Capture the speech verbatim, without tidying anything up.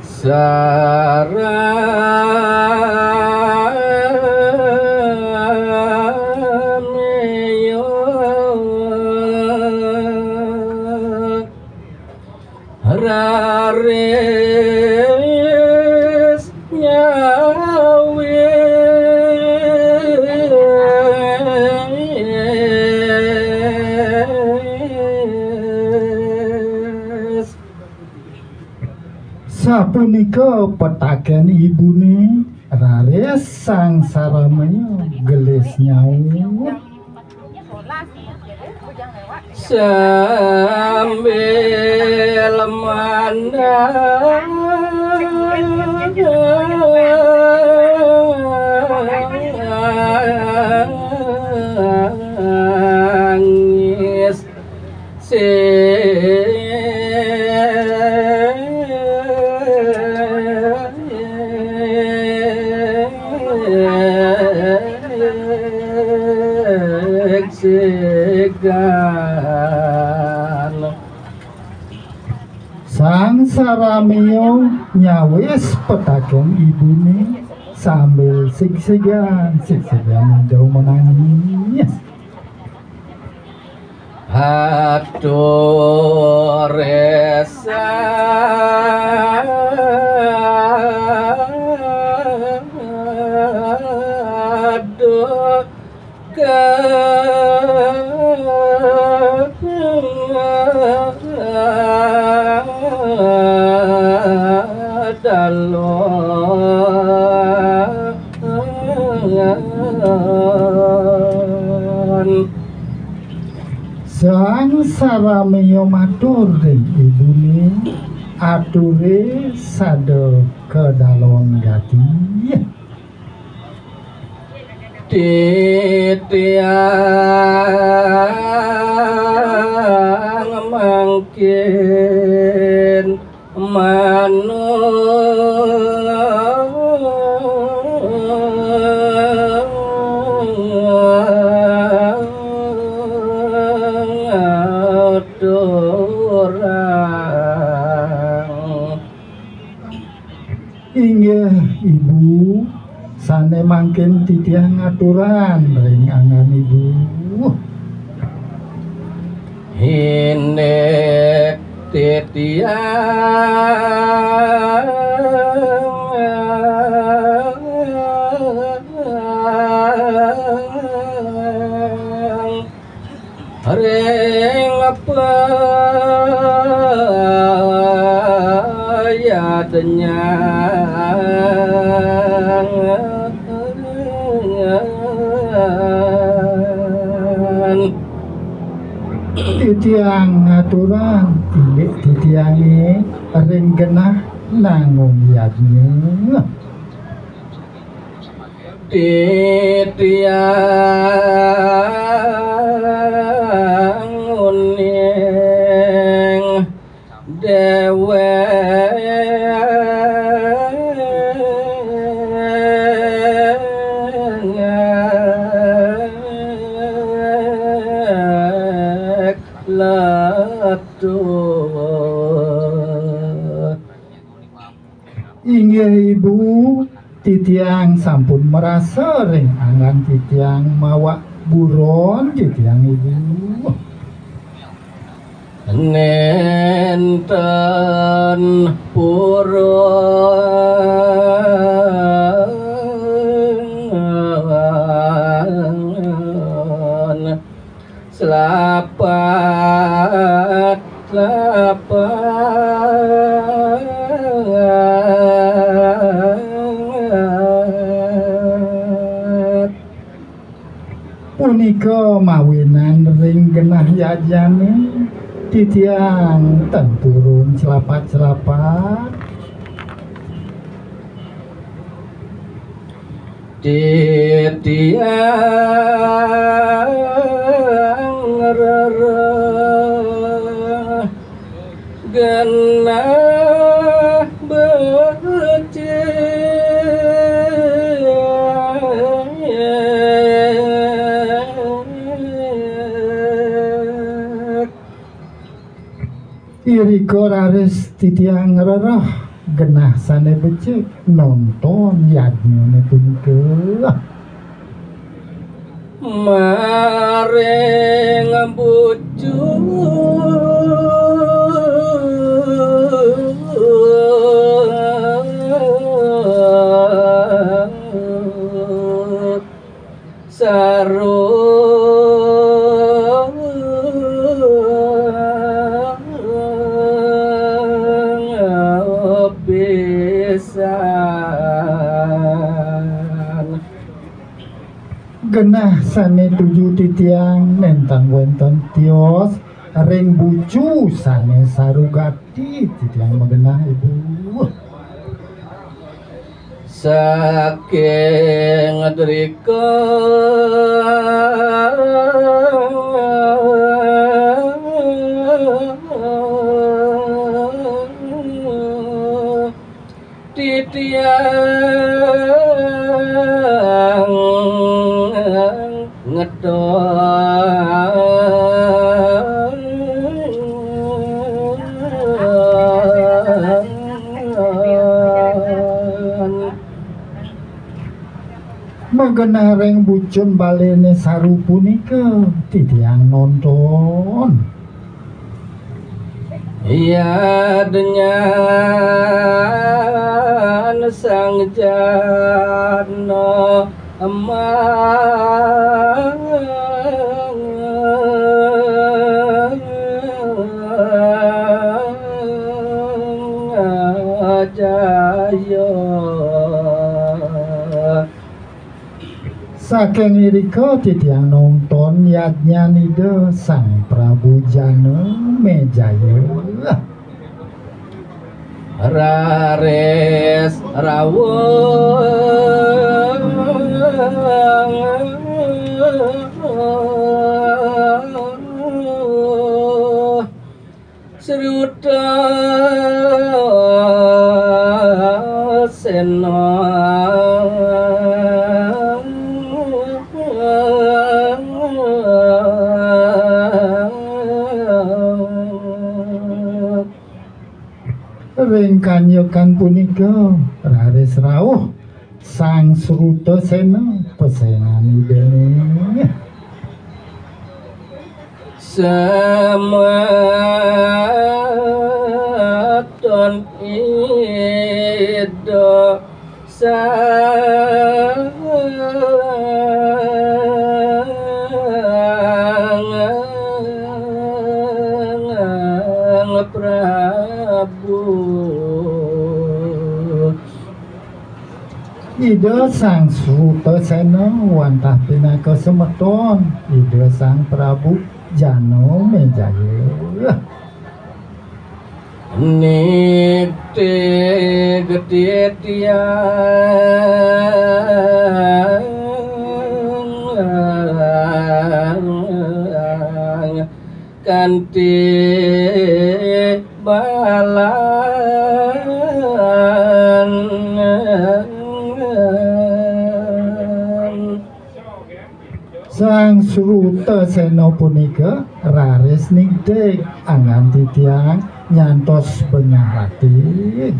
Saramio raris nyawis. Sapunika petaken ibune, raris Sang Saramia gelis nyaut. Sambil mandangis. Seg-segan. Sang Saramia nyawis petaken ibune sambil sig-sigan, sig-sigan ida menangis. Atur saduh kadalon. Sang Saramia matur ring ibune, ature sada kadalon gati. Titiang mangkin manut aturang. Inggih, Ibu, sane mangkin titiang aturang ring anggan Ibu. Indik titiang ring payadnyang. Titiang ngaturang indik titiange ring genah nangun yadnya. Titiang uning dewek letuh. Inggih, Ibu, titiang sampun marasa ring anggan titiang mawak buron titiang, Ibu. Nenten purun. Selapat, selapat. Punika mawinan ring genah yadnyane, titiang ten purun selapat-selapat. Titiang rereh genah becik. Irika raris titiang rereh Genah sané becik nonton yadnyané punika. Maring bucu sarung pisan. Genah sané tuju titiang nénten wénten tios ring bucu sané sarugati titiang magenah, Ibu. Saking drika titiang ngedon. Magenah ring bucun baléné saru punika titiang nonton. Yadnyan Sang Jana Mang Jaya. Saking irika titiang nonton yadnyan Ida Sang Prabu Jana Mejaya. Raris rawuh Srutasena. Ring kanjekan punika raris rauh Sang Srutasena pesengan Idané. Semeton Ida Sang Prabu. Ida Sang Srutasena wantah pinaka semeton Ida Sang Prabu Jana Mejaya. Nitih titiang kanti balan. Sang Srutasena punika raris nigtig anggan titiang nyantos benyah rati.